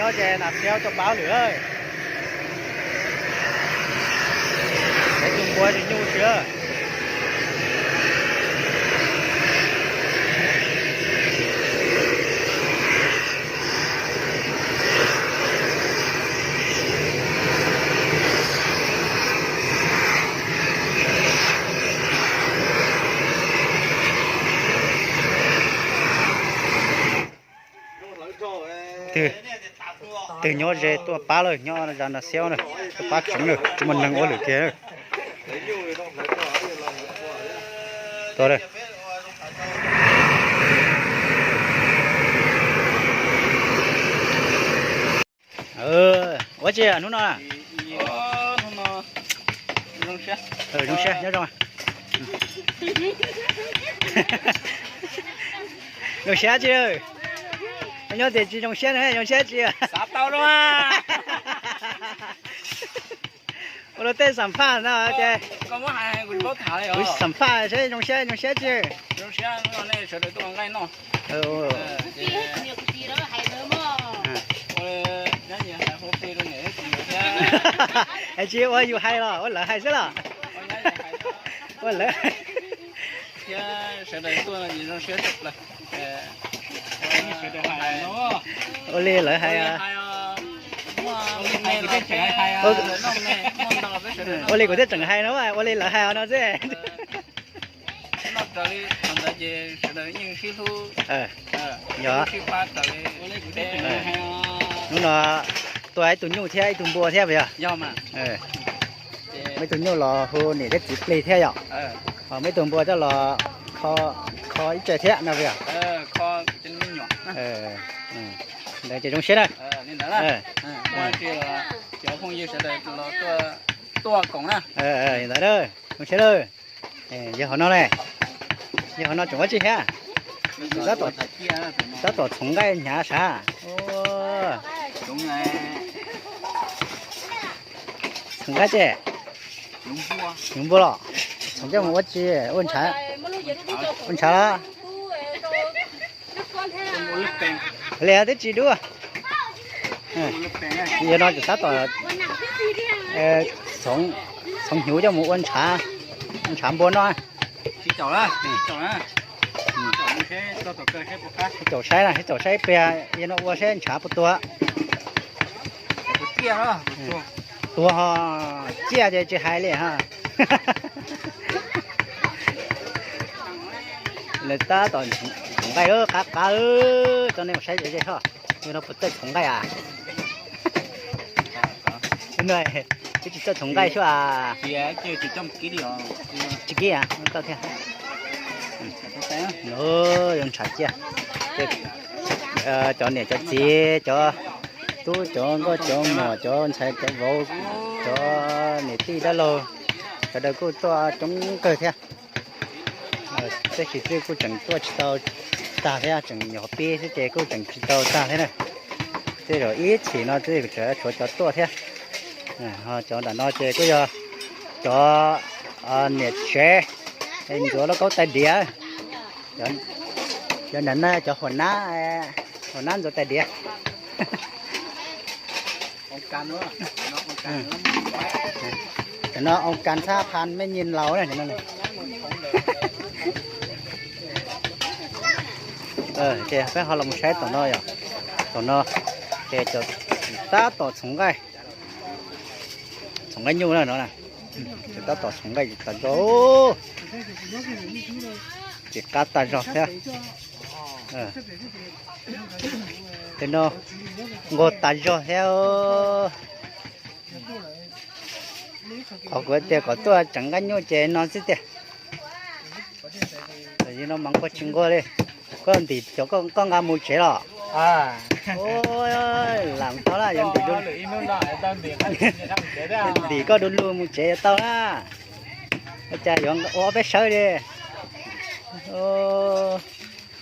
Nyob ces nas xiab tuaj pab lwm, es tus npua tsis nyuj siab. Twg nyob ze tuaj pab lawm, nyob zas nas xiab na, tuaj pab tseev lawm, tsis muaj neeg ua lwm kiag. Ua tsi hnub no? Zoo siab nyob zoo. Zoo siab tsi? Nyob tias tsis zoo siab na, zoo siab tsi? Ua luag tej xam phaj no ces kuv xam phaj saib zoo siab zoo siab tsi. Es tsis ua yus hais los ua lawv hais xwb los? Ua lawv, ua li lawv hais. Ua li kuv thiaj tseem hais no, ua li lawv hais os no xwb. Yog, hnub no tuaj ib tug nyuj thiab ib tug npua thiab puas yog? Muaj ib tug nyuj los hu niam thiab txiv plig thiab yom? Ho muaj ib tug npua coj los kho ib tse thiab no puas yog? Ntawd ces zoo siab na. Ntawd zoo siab na. Yog hov no ne, yog hov no tseem ua tsi thiab? Tab tom txhoov nqaij hnyav sav. Txhoov nqaij tsi? Yuav npua los txhoov coj mus ua tsi? Ua ntshav, ua ntshav los? Li twb tsis dub. Yog no ces tab tom txhoov hnyuv coj mus ua ntshav, ntshav npua noj. Sib caum saib na, sib caum saib pliag yog no ua saib ntshav puas tuag. Tuag ho, ciaj ces tsis hais li ha. Lawv tab tom txhoov nqaij qab qab, tso nej mus saib ze ze ho. Yog no puas txawj txhoov nqaij a? Twb tsis txawj txhoov nqaij xwb a. Tsis kib a, tau thiab. Yuav ntshav ciaj. Cov niam cov txiv, cov tub cov nkauj cov muam, cov ntxhais cov vauv, cov niam tij dab laug, sawv daws kuj tuaj coob kawg thiab. Tab sis twb kuj tseem tuaj tsis tau tag thiab, tseem nyuam qhuav pib xwb ces kuj tseem tsis tau tag thiab na. Tej zaum ib chim no twb tseem tshuav cov tuaj thiab. Cov nram no ces kuj yog cov niam tsev ntxuav lauj kaub tais diav. Cov nram no cov huam nab, huam nab ntxuav tais diav. Cov no ua kas txhab pha mej nyi laus na. Ces peb ho los mus saib tom no yom. Tom no ces tab tom txhoov nqaij, txhoov nqaij nyuj na no. Ces tab tom txhoov nqaij tas zog, ces qab tas zog thiab. Tej no nquag tas zog thiab. Qhov kuv tias kom tuaj tseev nqaij nyuj ces no xwb tiag. Tam sim no mas nquag tsis nquag li. Koj ntim cov koj nqa mus tsev los? Lam tau na, yuav ntim, ntim koj du lug mus tsev yuav tau na. Ua cas yuav ua ob peb sawv li.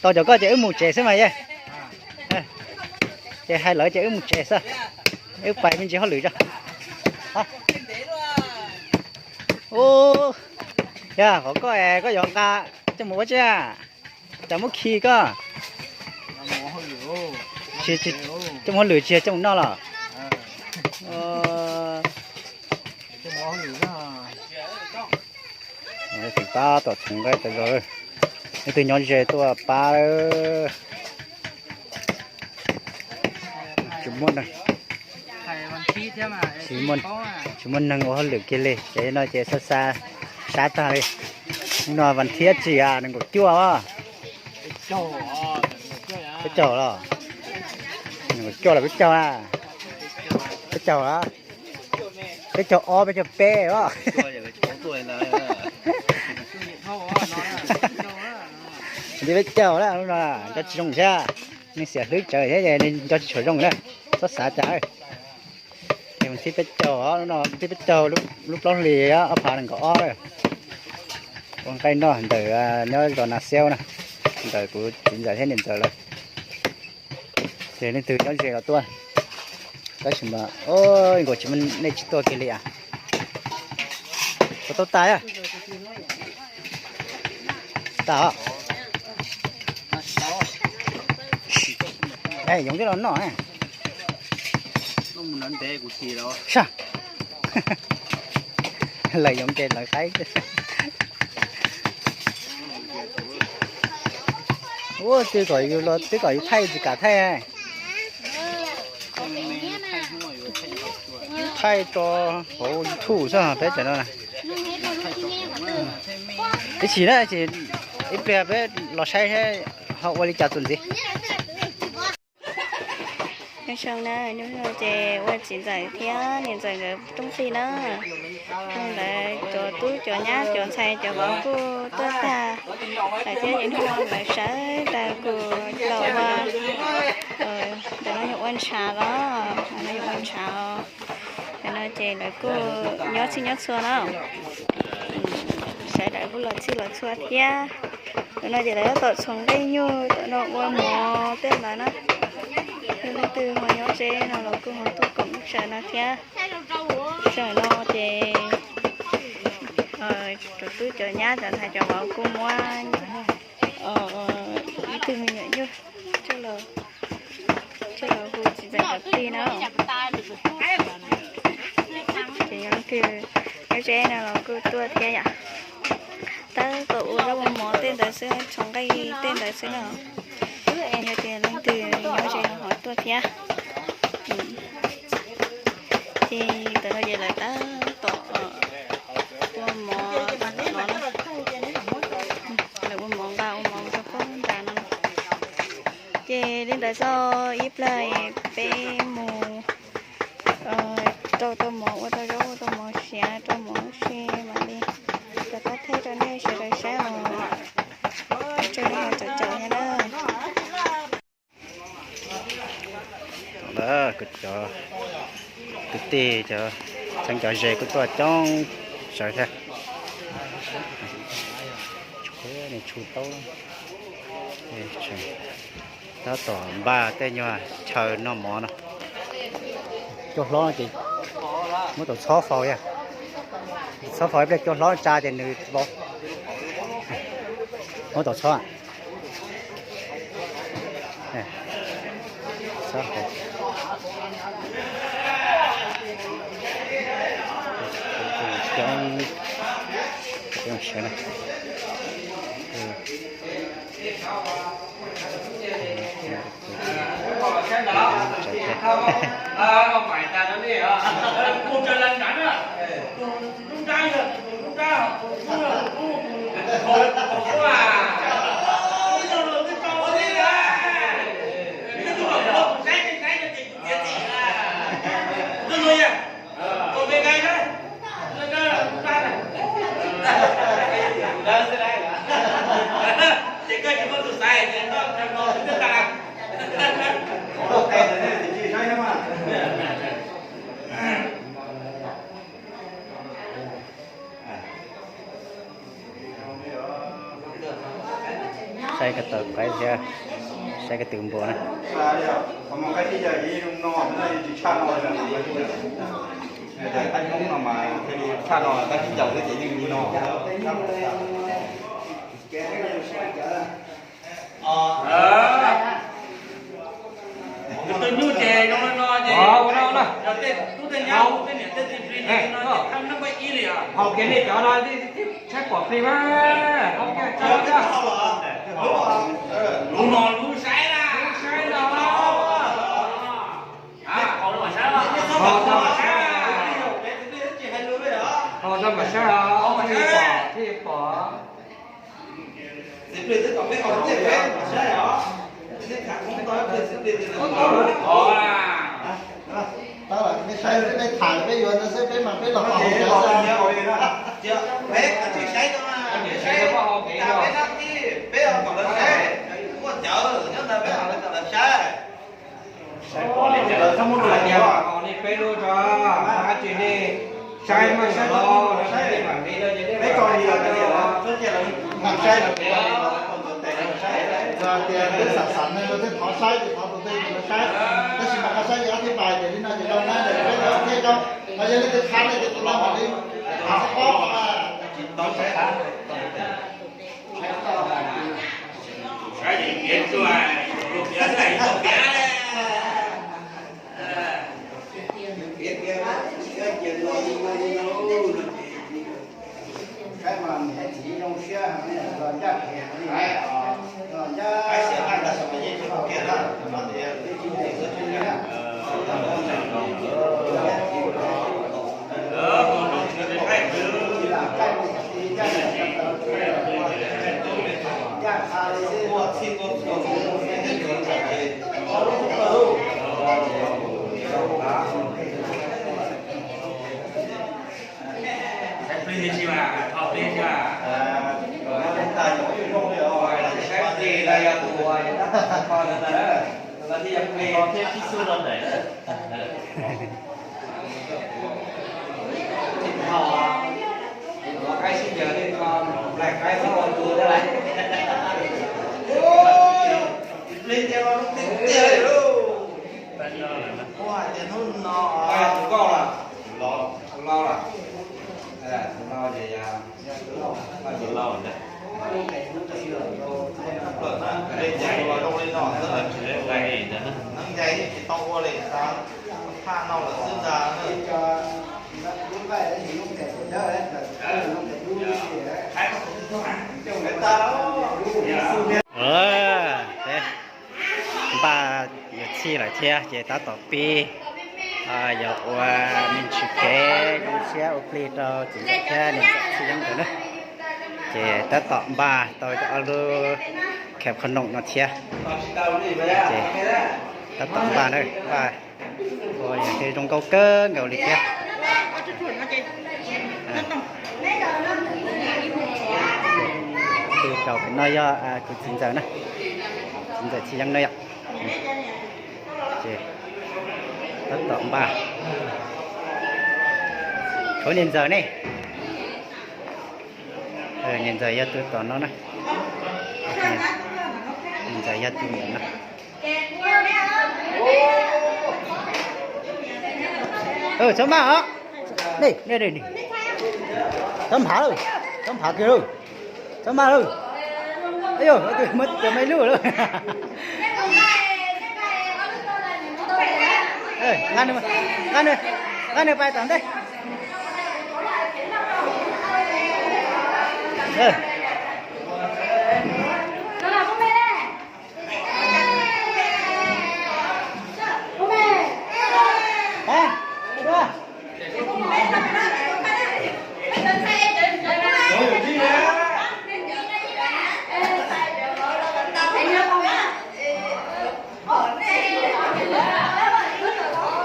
Tau cov koj ces wb mus tsev xwb mas ye. Ces hais lawv ces wb mus tsev xwb. Wb pais me ntsis hauj lwm tso. Ub, yog qhov koj es koj yuav nqa coj mus ua tsi? Cas muab khi koj? Coj mus hauj lwm tsis yog coj mus noj los? Tseem pab tom txhoov nqaij tas zog. Leej twg nyob ze tuaj pab. Tsis muaj neeg, tsis muaj neeg ua hauj lwm kiag li ces no ces xa xa sab tag li. No vas thiab tsis a nees nkaum cuaj os. Peb caug los? Nees nkaum cuaj los peb caug a? Peb caug a? Peb caug ob peb caug peb os. Nti peb caug na, lub no nco tsis zoo thiab. Neeg xiam hlwb tsawv thiab es nco tsis tshua zoo na. Txhob xav cas. Ces mus thib peb caug, lub no thib peb caug, lub plaub hlis ob phav nees nkaum ob na. Ua nqaij noj ntawm nyob zos Nas Xiaub na, ntawm kuv txiv ntxawm thiab niam ntxawm lawm. Ces leej twg nyob ze los tuaj. Tab sis mas nkaus tsis muaj nej tsis tuaj kiag li a. Ua tau tas a. Tas os. Yoov twb los noj. Sab. Lawv yoov ces lawv qaib. Ua twb kom yus los twb kom yus thaij tsis kam thaij. Thaij rau hauv YouTube xwb peb tam no. Ib chim na, ib pliag peb los saib ho ua li cas txuas ntxiv. Nyob zoo na, hnub no ces ua txiv ntxawm thiab niam ntxawm nkawd rooj qij na. Hnub no lawv cov tub cov nyab cov ntxhais cov vauv kuj tuaj tag lawm thiab, ces hnub no lawv sawv daws kuj los ua, ntawm no yog ua ntshav los, ntawm no yog ua ntshav. Ntawm no ces lawv kuj nyob txhij nyob txhua na. Sawv daws kuj los txhij los txhua thiab. Ntawm no ces lawv tab tom txhoov nqaij nyuj, tab tom ua mov tej ntawd na. Yog leej twg ho nyob ze no los kuj ho tuaj koom lub sij hawm no thiab. Sij hawm no ces cov tub cov nyab cov ntxhais cov vauv kuj muab ib tug me nyuam nyuj coj los, coj los hu txiv ntxawm cov plig na. Ces yog leej twg nyob ze no los kuj tuaj thiab yom. Tab tom ua zaub ua mov tej ntawd xwb, txhoov nqaij tej ntawd xwb na. Es yog tias leej twg nyob ze no ho tuaj thiab. Ces ntawm no ces lawv tab tom ua mov no, lawv ua mov nqa ua mov rau pab nqa no. Ces li ntawd txog ib plag peb mus rau tau mov, ua tau zaub ua tau mov siav rau mov lub se mam li rov qab thaij rau nej sawv daws saib os. Ua tsaug nej ho caum caum thiab na. Kuv cov kwv tij, cov txheeb cov ze kuj tuaj coob sawv thiab. Tshu taub, tab tom npaj tej nyuag chaw noj mov no. Cua hlob ces muab tau txhob faus, txhob faus ib pliag cua hlob tsa ces nws vau. Muab tau txhob. Saib ko taw qaib thiab saib ko tw npua na. Tus nyuj ces zoo li no ces ua no na. Tej tub tej nyab tej niam tej txiv plig no ces thaj neeb peb ib li os. Haus kiag nej cov no thiaj pom plig mas. Haus kiag cov no. Lub no lub saib na. Lub saib no. Haus rau mas saib. Haus rau mas saib os, thiaj pom, thiaj pom. Tau lawm, nej saib peb tham peb yuav ntawd xwb, peb mas peb los haus cov xwb. Peb tsis saib, peb kom lawv saib, muaj cawv nyob ntawd peb kom lawv saib. Haus nej peb lub tso, dab tsi nej saib mas saib los, nej mam li no ces nej mam saib. Txawm tias peb xam xam neeg los thiaj thov saib ces thov tus twg los saib, tab sis mas qhov saib ces ob thib pais ces li no ces zoo na, peb thiaj zoo. Los yog leej twg qhab ne ces tus no mam li qhab xob pob. Saib plig tsis mas, tho plig tsis mas. Saib plig los yog tus uas yog tab tom kho ntawd ntag, tus no thiaj yog plig. Tsis tho, tus qaib sib ncaws thiaj tho, nplaig qaib txhob ua tus thiab lauj. Plig tiag los tiag tiag lauj. Ua hais tias hnub no tus nkauj los, tus lau los, tus lau ces yog tus lau ntag. Neeb ncaig tsis tau ua li, thaj no lawm xwb ntag. Npaj yuav txhij lawm thiab ces tab tom pib, yog ua me ntsis kev zoo siab ua plig rau txiv ntxawm thiab niam ntxawm txhij yeeb ntawd na. Ces tab tom npaj tau ob lub khev qhov noom no thiab. Ces tab tom npaj na, npaj ua yog thiaj zoo nkauj kawg nkaus li thiab. Tus rau pem no yog kuv txiv ntxawm na, txiv ntxawm txhij yeeb na yom. Ces tab tom npaj. Tshuav niam ntxawm ne, niam ntxawm yog tus tom no na, niam ntxawm yog tus ntawm no. Txhob maj os. Txhob nphav lawm, txhob nphav kiag lawm, txhob maj lawm. Muab tus me lub lawm. Nqa nws, nqa nws pais tom ntej.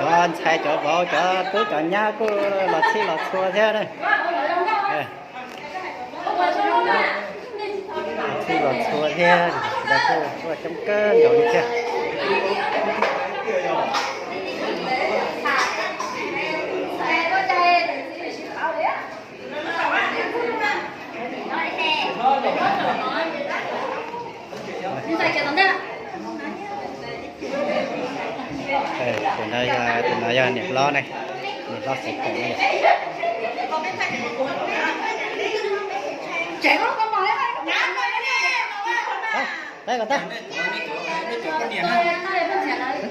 Cov ntxhais cov vauv cov tub cov nyab kuj los txhij los txhua thiab na. Txhij los txhua thiab, lawv kuj tuaj coob kawg nkaus li thiab. Tus no yog, tus no yog niam hlob ne, niam hlob xeev khoom ne. Peb kom tag, peb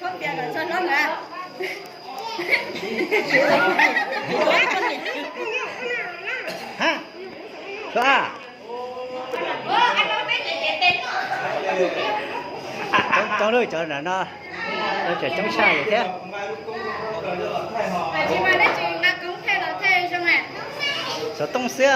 khaub ntias kom txog hlob ntawd. Ha, hlob a. Coob, coob lawm, cov no coob tshaj li thiab. Xov tooj xwb.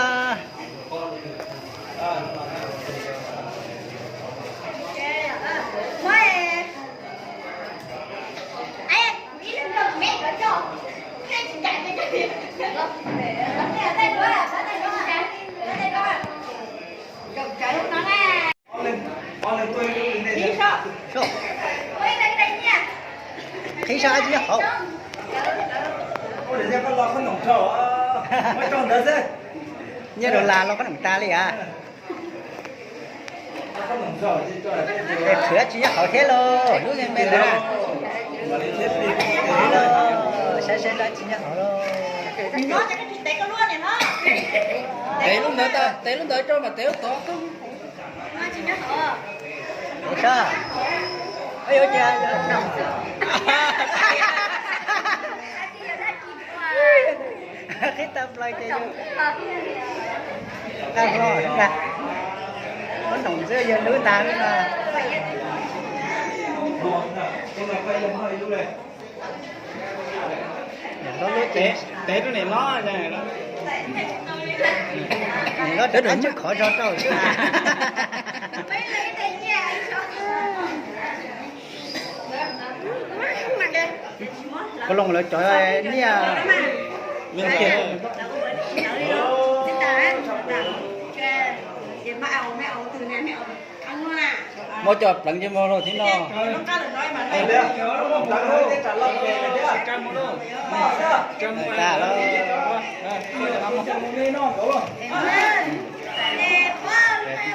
Qhib sab tsis hauv. Nyiaj dollar los qhob noom tas li as. Khwv dab tsi nyob hauv thiab lauj, lub me me ntawd na. Saib saib dab tsi nyob hauv lauj. Tev lub ntawd, tev lub ntawd tso mas tev lub tod. Ua, yuav cia, qhib tau plaws ces yus nqa hlo na. Muab noom xwb yog lub ntag lub no. Tev rau niam hlob, niam hlob rov qab tsuj khov zog rau xwb. Koj loo lawv cov niaj muab coj pleev ntsej muag rau thiab no. Tas lawm.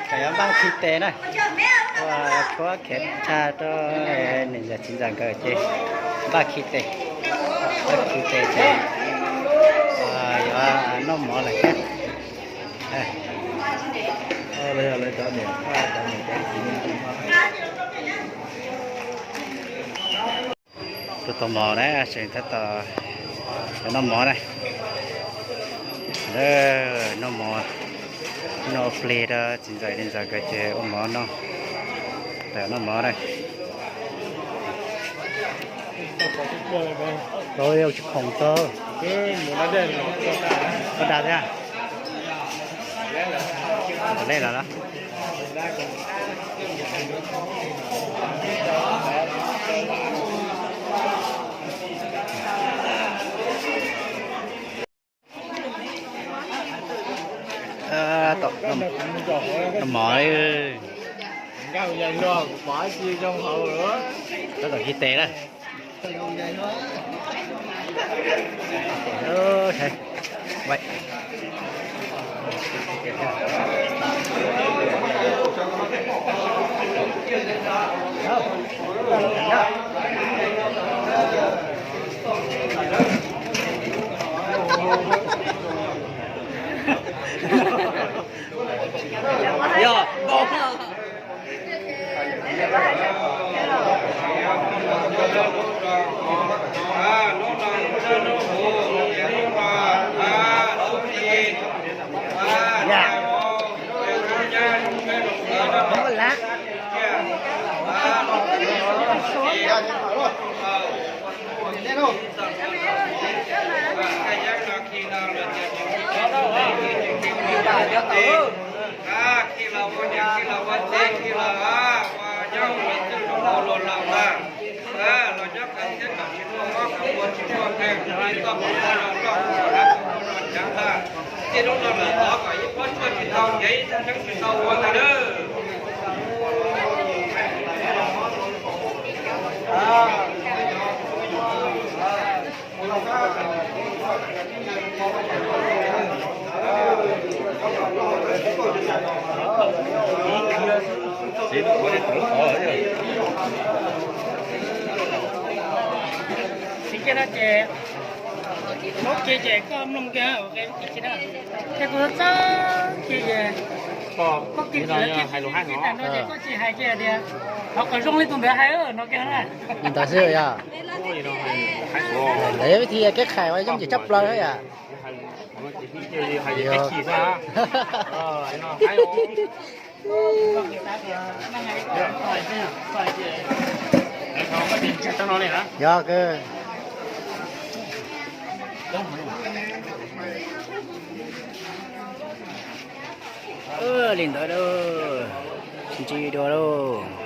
Tsam yuav npaj khi tes na. Ua tshuab khev tshaj rau niam ntxawm txiv ntxawm nkawd ces npaj khi tes, npaj khi tes ces yuav noj mov lawm thiab. Tus tau mov na, tseem tab tom noj mov na. Noj mov, noj plig rau txiv ntxawm li ntxawm nkawd ces ua mov noj, noj mov na. Tsis khoom tau. Ua dag thiab. Lej los los. Tom, tom mov, tab tom khi tes na. Yog, Tsis kiag no ces, muab kiag ces koj mloog kiag, kiag tsis na. Ces kuv txawj kiag ces, koj kiag tsis, kiag tsis no ces koj tsis hais kiag tias, thov kom zoo li tus ntawd hais no kiag na. Li ntawd xwb yog. Lawv vib thi kev khais uas yooj yim tshaj plaws yom. Yog kawg. Li ntawd lauj, tsis ntsib dua lauj.